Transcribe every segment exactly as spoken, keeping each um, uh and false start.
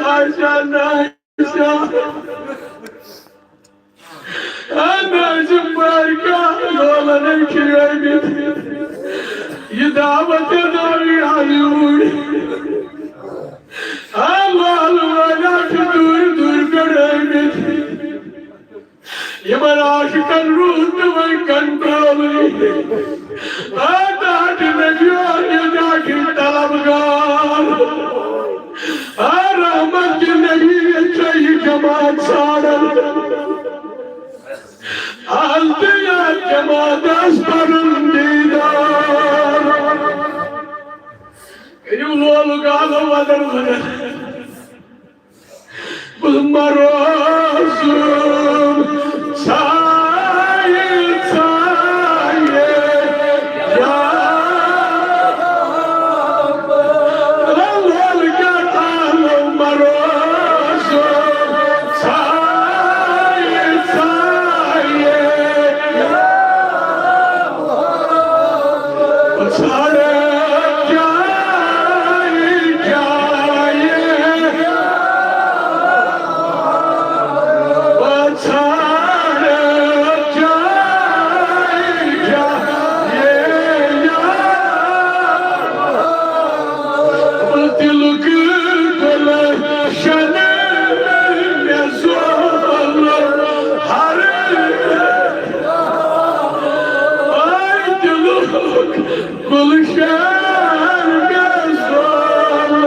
آسان، نہ آسان۔ اَمہِ آسہِ پارکا لولن چھِ ٲمٕتۍ یہِ دعوت دِناوٕنۍ ہالی وُڈ۔ آ لول والا چھِ دوٗرِ دوٗرِ پٮ۪ٹھ ٲمٕتۍ۔ یِمن عاشقن روٗد نہٕ وۄنۍ کنٹرولٕے۔ آ ٹاٹھۍ نبی، آ یہِ ٹاٹھۍ طلبگار۔ آ رحمت کہِ نبی ییٚلہِ چھےٚ یہِ جماعت ژھانڈان۔ آز تہِ یتھ جماعتس پرُن دیٖدار۔ کٔرِو لولہٕ گالہٕ ودر ودر۔ بہٕ مروسُم ژھایہِ ژھایہِ، یا لول کیٛاہ تھاونو مروسُم ژھایہِ ژھایہِ۔ ژھانڈ جایہِ جایہِ، ژھانڈ جایہِ جایہِ۔ دِلُک گُلشن مےٚ زول ہر، آے دِلُک گُلشن مےٚ زول۔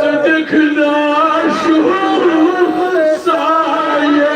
ژٕ دِکھ نا شُہُل سایہِ۔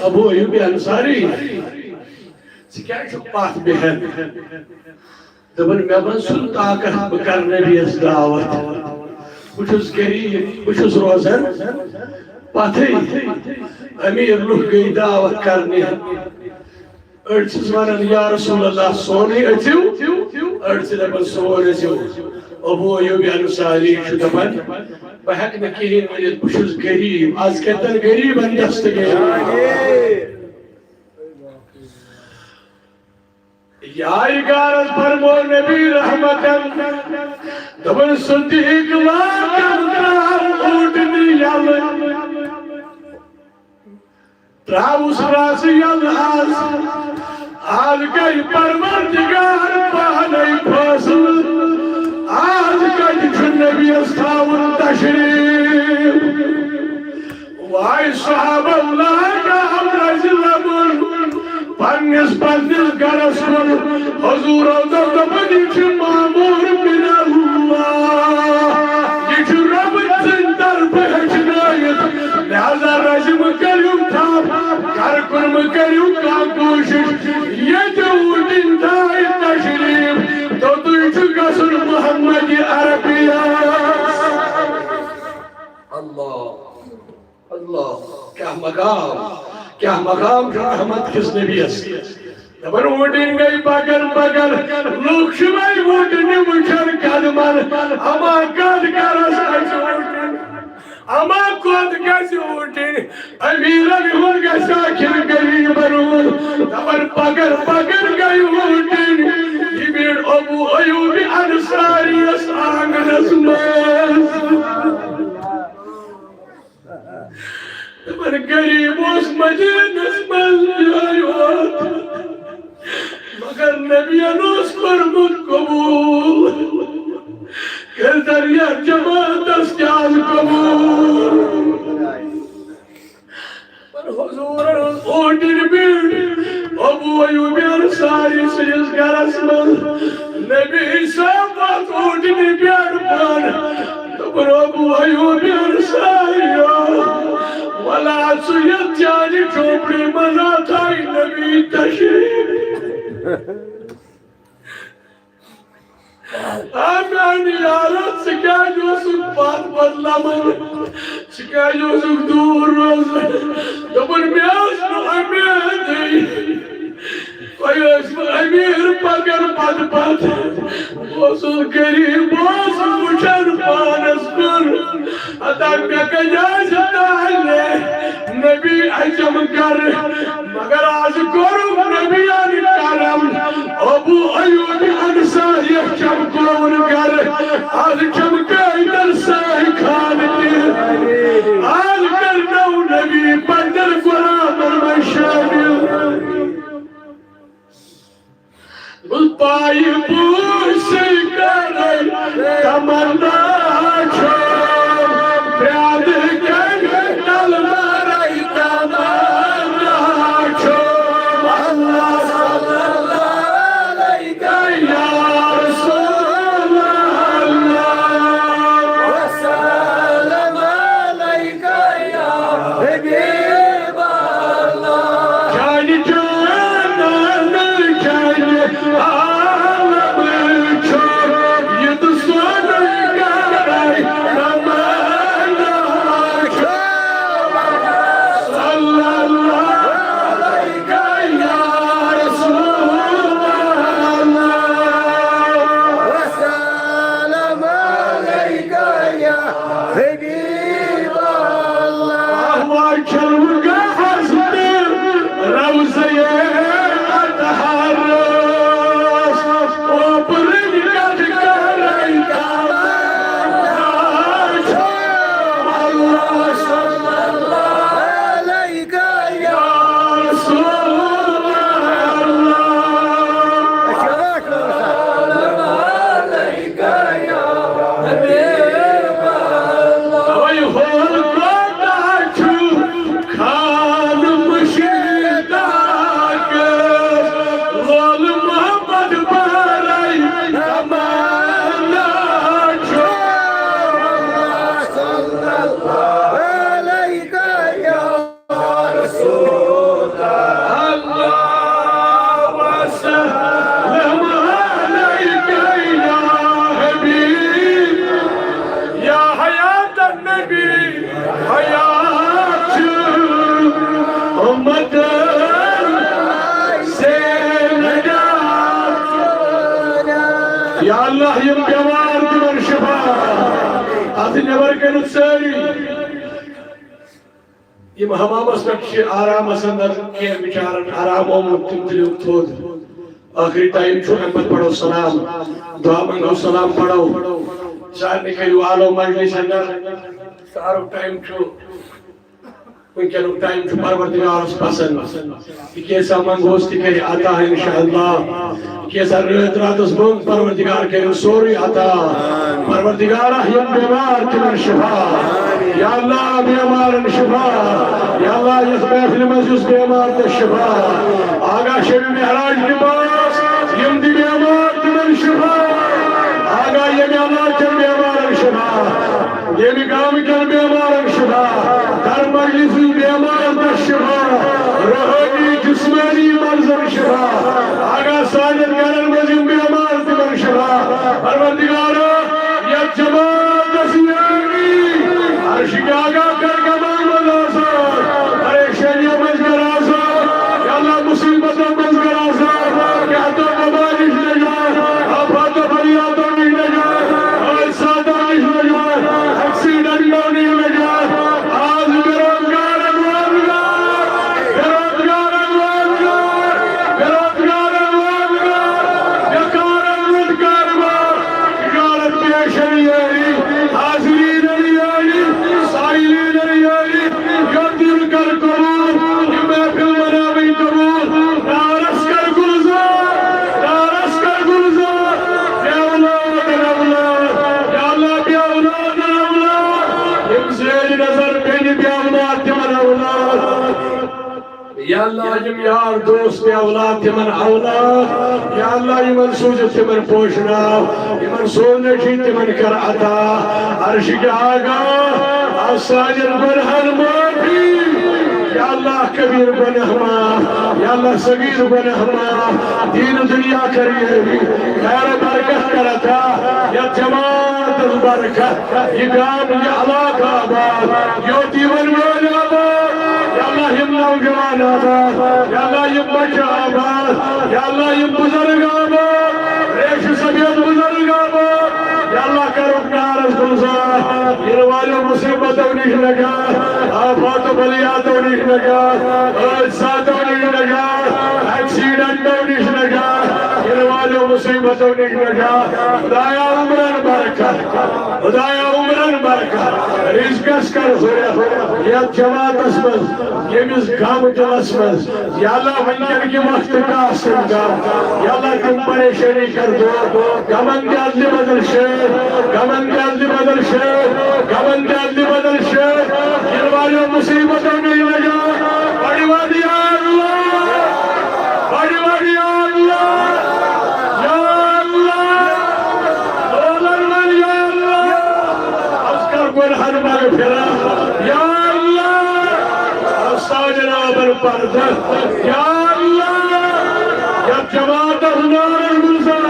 ابو ایوب انصاری، ژٕ کیٛازِ چھُکھ پتھ بیہان؟ دوٚپُن، مےٚ منٛز چھُنہٕ طاقت، بہٕ کرٕ نبیَس دعوت۔ بہٕ چھُس غریٖب، بہٕ چھُس روزان پتھٕے۔ امیر لُکھ گٔے دعوت کرنہِ۔ أڑۍ چھِس ونان، یا رسول اللہ، سونُے أژِو، أڑۍ چھِ دپان، سون أژِو۔ ابو ایوب انصاری چھُ دپان، بہٕ ہٮ۪کہٕ نہٕ کِہیٖنۍ ؤنِتھ، بہٕ چھُس غریٖب۔ از کتٮ۪ن غریٖبن دستگیر؟ یارِ غارت فرمو نبی رحمتن، دوٚپُن، صدیق لاکن ترٛاو اوٗنٹنہِ یلہٕ۔ ترٛاوُس راسہٕ یلہٕ آز۔ آز گٔے پروردگار پانے فٲصلہٕ۔ آز کتہِ چھُ نبیَس تھاوُن تشریٖف؟ واے صحابہ، لاگام رزِ لبُن پننِس پننِس گرس کُن۔ حضورو دوٚپ، دوٚپُن، یہِ چھُ مامور من اللہ، یہِ چھُ رۄبہٕ سٕنٛدِ طرفہٕ ہیٚچھنٲیِتھ۔ لہذا رزِ مہٕ کٔرِو تھپھ، گرٕ کُن مہٕ کٔرِو کانٛہہ کوٗشِش۔ ییٚتہِ اوٗنٹِنۍ تھایہِ تشریٖف، توٚتُے چھُ گژھُن محمد عربیَس۔ اللہ، اللہ، کیٛاہ مقام، کیٛاہ مقام چھُ رحمت کِس نبیَس۔ دپان اوٗنٹِنۍ گٔے بگر بگر، لوٗکھ چھِ وۄنۍ اوٗنٹنہِ وٕچھان قدمن، اما قد کرس اَسہِ اوٗنٹِنۍ، اما قد گژھِ اوٗنٹِنۍ، امیرن ہُنٛد گژھِ آخر غریبن ہُنٛد۔ دپان بگر بگر گٔے اوٗنٹِنۍ، یہِ بیٖٹھ ابو ایوب انصاریَس آنگنس منٛز۔ دپان غریب اوس مدینس منٛز جاے واتھ، مگر نبین اوس کوٚرمُت قبول۔ کٔرۍتن یتھ جماعتس تہِ از قبول۔ پر حضورن ہٕنٛز اوٗنٹِنۍ بیٖٹھ ابو ایوب انصاری سٕنٛدِس گرس منٛز۔ نبی صٲب ووت اوٗنٹنہِ پٮ۪ٹھ بۄن۔ دوٚپُن، ابو ایوب انصاریو، ولا ژٕ یَتھ چانہِ جھوپڑی منٛز، اتھ آیہِ نبی تشریٖف۔ آ میانہِ یارو، ژٕ کیٛازِ اوسُکھ پتھ بدلاوان؟ ژٕ کیٛازِ اوسُکھ دوٗر روزان؟ دوٚپُن، مےٚ ٲس نہٕ اُمیدٕے۔ تۄہہِ ٲسوٕ أمیٖر پکان پتہٕ پتہٕ۔ بہٕ اوسُس غریٖب، بہٕ اوسُس وٕچھان پانس کُن۔ ہتا مےٚ کتہِ آسہِ طالع نبی اژم گرٕ۔ مگر از کوٚرُکھ نبیَن کرم، ابو ایوب انصاریَس چمکووُن گرٕ۔ از چمکٲوۍ تن ساہہِ خان تہِ۔ از کرنو نبی پننٮ۪ن غلامن منٛز شٲمِل۔ بہٕ پایہِ پوٗسۍ کرے تمنا چھو، پرٛادٕ کرِ تلوارے تمنا چھو۔ اللہ صلی اللہ علیہ یا رسول اللہ، وسلم علیک یا حبیب اللہ۔ چانہِ جانان، چانہِ عالم چھُ یہِ تہٕ سونُے کٔرِتھ سٲری۔ یِم حمامس پٮ۪ٹھ چھِ آرامس اندر کینٛہہ بِچارن آرام آمُت، تِم تُلِو تھوٚد۔ ٲخری ٹایم چھُ، اَمہِ پتہٕ پرو سلام، دعا منٛگو، سلام پرو۔ سارنٕے کٔرِو آلو مجلس اندر۔ سحرُک ٹایم چھُ، وٕنکیٚنُک ٹایم چھُ پروردگارس پسند۔ یہِ کینٛژھا منگوس، تہِ کرِ عطا انشاءاللہ۔ کینٛژھا رٲتۍ راتس منٛگ، پروردگار کٔرِن سورُے عطا۔ پروردگارا، یِم بیمار تِمن شفا۔ یا اللہ، بیمارن شفا۔ یا اللہ، یتھ محفلہِ منٛز یُس بیمار تس شفا۔ آغا شبِ معراج لباس، یِم تہِ بیمار تِمن شفا۔ آغا ییٚمہِ علاقہٕ کٮ۪ن بیمارن شفا۔ ییٚمہِ گامہٕ کٮ۪ن بیمارن شفا، در مجلس بیمارن تس شفا، روحانی جسمانی مرضن شفا، آغا سانٮ۪ن گرن منٛز یِم بیمار تِمن شفا۔ پروردگارا، یتھ جماعتس یٲری، عرشہِ آغا کر کمال منٛز آسان، پریشٲنی منٛز کر آسان، یا اللہ مصیبتن منٛز کر آسان، قحط و وبا نِش نجات، آفات و فریادو نِش نجات، حادثاتو نِش نجات، ایکسیڈنٹو نِش نجات۔ آز بے روزگارن روزگار، بے روزگارن روزگار، بے روزگارن روزگار، بیکارن رُت کاربار، تجارت پیشن یٲری، حاضریٖنن یٲری، سائلینن یٲری، یتیٖم کر قبول، یہِ محفل بناوٕنۍ قبول، نارس کر گلزار، نارس کر گلزار، بے اولاد اولاد، یا اللہ بے اولاد اولاد، یِم زیر نظر بیٚنہِ بے اولاد تِمن اولاد۔ یا اللہ، یِم یار دوست بے اولاد تِمن اولاد۔ یا اللہ، یِمن سوٗزِتھ تِمن پوشناو، یِمن سوزنہٕ چھِ تِمن کر عطا۔ عرشہِ آغا، آ سانٮ۪ن گۄنہن معٲفی۔ یا اللہ، کبیر گۄناہ معاف۔ یا اللہ، صغیر گۄناہ معاف۔ دین دنیا کر یٲری۔ خیر و برکت کر عطا۔ یتھ جماعتس برکت۔ یہِ گام، یہِ علاقہٕ آباد، یوت یِمن وٲلۍ آباد، یا اللہ یِم نوجوان آباد، یا اللہ یِم بچہٕ آباد، یا اللہ یِم بزرگ آباد، ریشہٕ سفید بزرگ آباد، یا اللہ کرُکھ نارس گلزار، یِنہٕ والیو مصیبتو نِش نجات، آفات و بلیاتو نِش نجات، حٲدثاتو نِش نجات، ایکسیڈنٹو نِش نجات، یِنہٕ والیو مصیبتو نِش نجات۔ خدایا عمرن برکت۔ خدایا عمرن برکت، رزقس کر ہُرٮ۪ر۔ یتھ جماعتس منٛز، ییٚمِس غم دلس منٛز، یا اللہ وٕنکیٚن کہِ وقتہٕ کاسن غم، یا اللہ تِم پریشٲنی کر دوٗر۔ غمن دِ عدلہِ بدل شٲد، غمن دِ عدلہِ بدل شٲد، غمن دِ عدلہِ بدل شٲد۔ یِنہٕ والیو مصیبتو نِش نجات۔ بڑِ وَد یا اللہ، بڑِ وَد یا اللہ، یا اللہ۔ اولن من یا اللہ، از کر گنہن مغفرت۔ یا اللہ، از سانٮ۪ن آبن پردٕ۔ یا اللہ، یتھ جماعتس نارن گلزار۔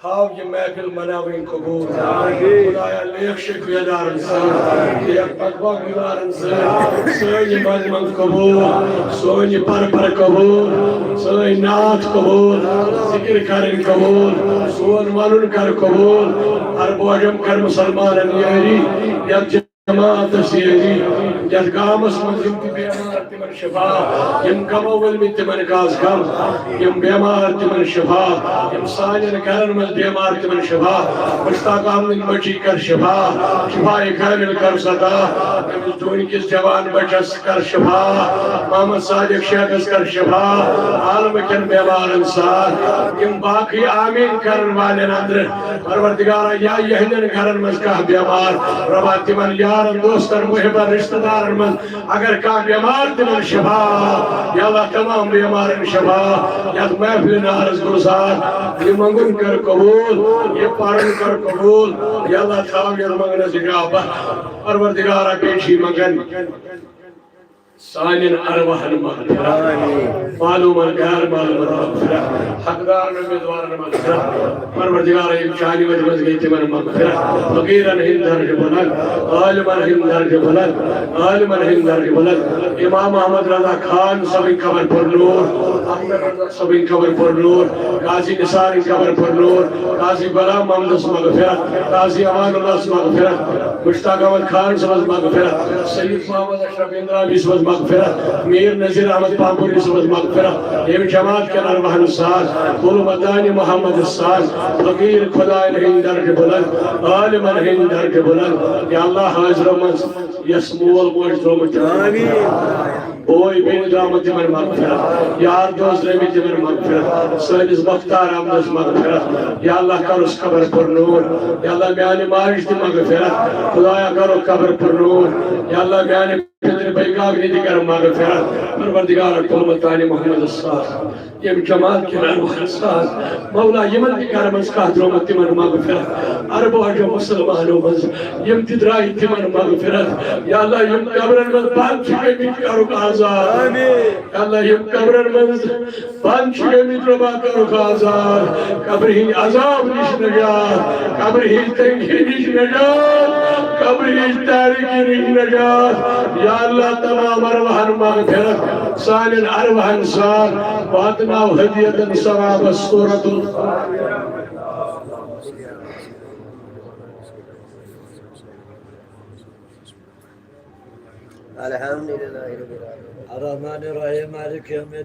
تھاو یہِ محفل مناوٕنۍ قبول۔ خدایا، لیکھ شکوہ دارن سۭتۍ، لیکھ پکوا گزارن سۭتۍ۔ سٲنۍ یہِ منٛگہٕ منٛگہٕ قبول، سٲنۍ یہِ پر پر قبول، سٲنۍ نعت قبول، ذکر کرٕنۍ قبول، سون ونُن کر قبول۔ ہر بوجم کر مسلمانن یٲری، یتھ جماعتس یٲری، یتھ گامس منٛز یِم تہِ بیمار تِمن شفا، یِم غمو ؤلمٕتۍ تِمن کاز غم، یِم بیمار تِمن شفا، یِم سانٮ۪ن گرن منٛز بیمار تِمن شفا۔ مشتاق احمد بچی کر شفا، شفا کامل کر عطا، أمِس ڈوٗنۍ کِس جوان بچس کر شفا، محمد صادق شیخس کر شفا، عالم کٮ۪ن بیمارن ساتھ، یِم باقٕے آمین کرن والٮ۪ن اندرٕ، پروردگارا، یا یہندٮ۪ن گرن منٛز کانٛہہ بیمار، رۄبا تِمن یارن دوستن محبن رشتہٕ دارن منٛز اگر کانٛہہ بیمار تِمن شفا، یا اللہ تمام بیمارن شفا، یتھ محفل نارس گلزار، یہِ منگُن کر قبول، یہِ پرُن کر قبول، یا اللہ تھاو یتھ منگنس اجابت۔ پروردگارا، بیٚیہِ چھِ یہِ منگان۔ سانٮ۪ن ارواحن مغفرت۔ آمین۔ معلومن غیر معلومن مغفرت۔ حقدارن امیدوارن مغفرت۔ پروردگارا، یِم چانہِ وجہ منٛز گٔے تِمن مغفرت۔ فقیرن ہٕنٛدۍ درجہٕ بلند، عالمن ہٕنٛدۍ درجہٕ بلند، عالمن ہٕنٛدۍ درجہٕ بلند۔ امام محمد رضا خان صٲبٕنۍ قبر پر نور، اختر رضا صٲبٕنۍ قبر پر نور، قاضی نثارٕنۍ قبر پر نور، قاضی غلام محمدس مغفرت، قاضی امان اللہس مغفرت، مشتاق احمد خان صٲبس مغفرت، سید محمد اشرف اندرابی صٲبس مغفرت، میر نذیر احمد پامپوری صٲبس مغفرت، ییٚمہِ جماعت کٮ۪ن ارواحن سان، کُل مدانِ محمد سان، فقیٖر خۄدایَن ہٕنٛدۍ درجہٕ بُلند، عالمن ہٕنٛدۍ درجہٕ بُلند۔ یا اللہ، حٲضرو منٛز یس مول موج درٛامُت تِمن آمین۔ بوے بیٚنہِ درٛامُت تِمن مغفرت، یار دوست درٛٲمٕتۍ تِمن مغفرت، سٲنِس مختار احمدس مغفرت۔ یا اللہ، کرُس قبر پر نور۔ یا اللہ، میانہِ ماجہِ تہِ مغفرت۔ خدایا، کرُکھ قبر پر نور۔ یا اللہ، میانہِ پتر بیگاہ نہِ تہِ کر مغفرت۔ پروردگار، کُل مدانِ محمد سان، ییٚمہِ جماعت کٮ۪ن ارواحن سان، مولا، یِمن تہِ گرٕ منٛز کانٛہہ درٛامُت، تِمن مغفرت۔ عربو عجم مسلمانو منٛز یِم تہِ درٛاے، تِمن مغفرت۔ یا اللہ، یِم قبرن منٛز بند چھِ گٔمٕتۍ، کرُکھ آزاد۔ آمین۔ یا اللہ، یِم قبرن منٛز بند چھِ گٔمٕتۍ، رۄبا، کرُکھ آزاد۔ قبرِ ہٕنٛدۍ عذاب نِش نجات، قبرِ ہٕنٛزِ تنگی نِش نجات، قبرِ ہٕنٛزِ تاریکی نِش نجات۔ یا اللہ، تمام ارواحن مغفرت، سانٮ۪ن ارواحن سان واتناو ہدیتن ثوابس صورت۔ الحمدللہ رب العالمین۔ الرحمن الرحیم، مالک یوم الدین۔